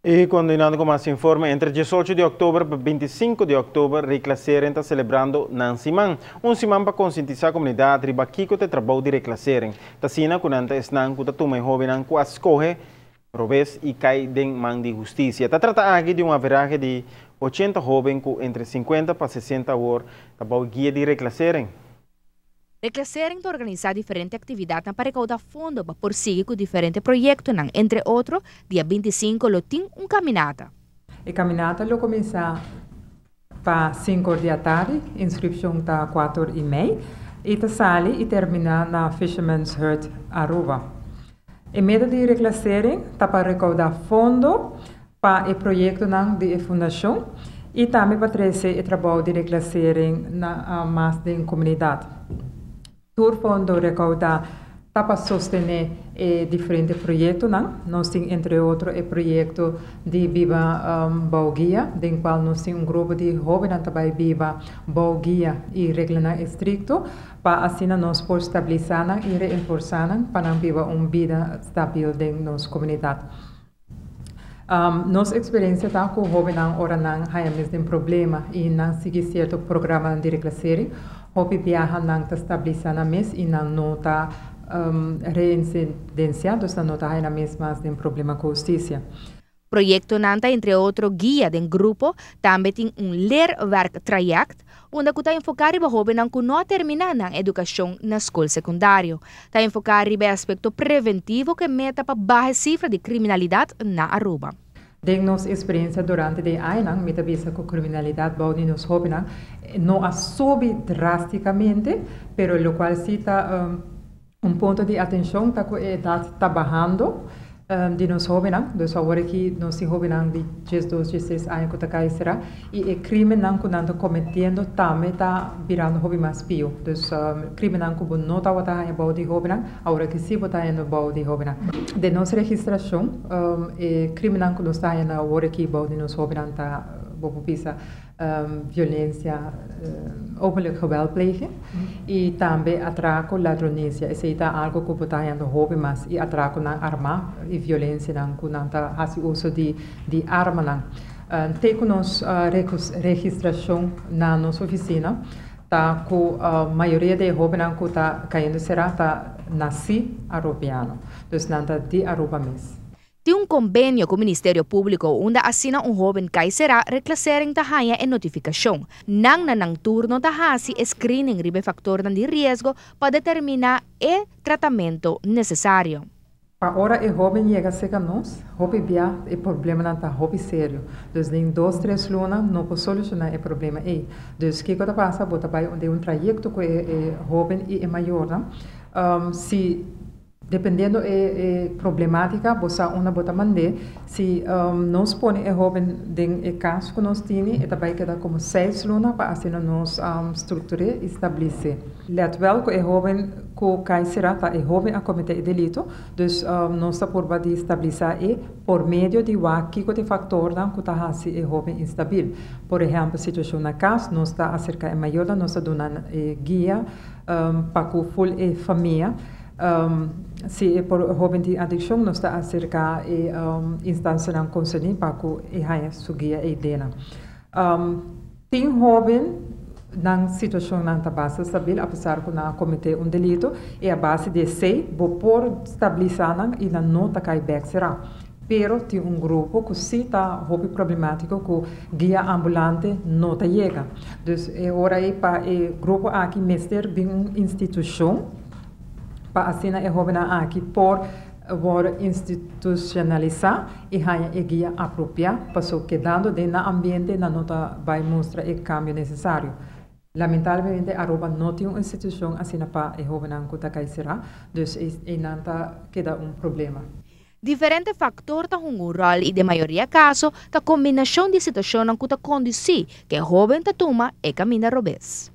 Y continuando cu mas informe, entre 18 di october y 25 di october, Reclassering ta celebrando nan siman. Un siman pa concientisa e comunidad riba kico ta e trabou di Reclassering. T'asina cu nan ta esnan cu ta tuma e hobennan cu a scohe robes y cay den man di husticia. Ta trata aki di un average di 80 hoben cu entre 50 pa 60 awor ta bou guia di Reclassering. Reclassering ta organisa diferente actividad pa recauda fondo pa por sigui cu diferente proyecto. Entre otro, dia 25 lo tin un caminata. E caminata lo cuminsa pa 5 or di atardi, inscripcion ta 4 y mei, y ta sali y termina na Fisherman's Hut Aruba. E meta di Reclassering ta pa recauda fondo pa e proyecto di fundacion y tambe pa trece e trabou di Reclassering na mas di comunidad. Tur fondo recauda ta pa sostene e diferente proyecto, no? Nos tin, entre otro, e proyecto di Biba Bou Guia, den cual nos tin un grupo di hoben tambe biba bou guia y regla estricto, pa asina nos por stabilisa y reforsa pa nan biba un bida stabil den nos comunidad. Nos experiencia ta cu hoben ora nan haya mes problema y nan sigui cierto programa di Reclassering, hopi biaha nan ta stabilisa nan mes y nan no ta reincidencia, dus nan no ta haya mes mas den problema cu husticia. Proyecto nan ta, entre otro, guia di grupo, tambe tin un leerwerktraject, unda cu ta enfoca riba hoben cu no a termina nan educacion na scol secundario. Ta enfoca riba aspecto preventivo cu meta pa baha cifra di criminalidad na Aruba. Den nos experiencia durante e aña, mi ta bisa cu criminalidad bou di nos hoben no a subi drasticamente, pero locual si ta un punto di atencion ta cu e edad ta bahando di nos hoben, dus awor aki nos tin hoben di 12, 16 aña cu ta cay sera, y e crimen cu nan ta cometiendo tambe ta birando hopi mas pio. Dus crimen cu no tabata bou di hoben, awor aki si ta bou di hoben. Den nos registracion, e crimen cu nos ta awor aki bou di nos hoben ta, bo bisa, violencia, openlijk geweld plegen. Y tambe atraco, ladronicia. Esey ta algo cu ta hayando hopi mas y atraco nan arma y violencia nan cu nan ta haci uso di arma nan. Te cu nos registracion na nos oficina, ta cu mayoria di hoben cu ta cayendo sera ta naci Arubiano. Dus nan ta di Aruba mes. Tin un convenio cu Ministerio Publico unda asina un hoben cay sera, Reclassering ta haya e notificacion. Nan na nan turno ta hasi screening riba factor di riesgo pa determina e tratamento necesario. Pa ora e hoben yega serca nos, hopi bia e problema nan ta hopi serio. Dus den 2, 3 luna no por soluciona e problema ey. Dus kico ta pasa, bo ta bay un trayecto cu e hoben y e mayor, no? Si dependiendo e problematica, bo sa unda bo ta mand'e, si nos pone e hoben den e cas cu nos tin, e tambe keda como 6 luna pa asina nos structura y stabilisa. Let wel cu e hoben cu cay sera ta e hoben a comete e delito, dus nos ta purba di stabilisa e por medio di wak kico ta e factor nan cu ta hasi e hoben instabil. Por ehempel, situacion na cas, nos ta acerca e mayor, nos ta duna e guia pa cu full e famia. Si e por hoben di adiccion, nos ta acerca e instancia nan concerni pa cu e haya su guia e dena. Tin hoben nan situacion nan ta basta stabil, apesar cu nan a comete un delito, y a base di esey, bo por stabilisa nan y nan no ta cay bek sera. Pero tin un grupo cu si ta hopi problematico cu guia ambulante no ta yega. Dus e ora ey pa e grupo aki mester bin un institucion pa asina e hoben aki por wordo institucionalisa y haya e guia apropia, paso kedando den ambiente nan no ta bay mustra e cambio necesario. Lamentablemente Aruba no tin un institucion asina pa e hoben cu ta cay sera, dus e nan ta keda un problema. Diferente factor ta hunga un rol y den mayoria caso ta combinacion di situacion cu ta conduci cu e hoben ta tuma e caminda robes.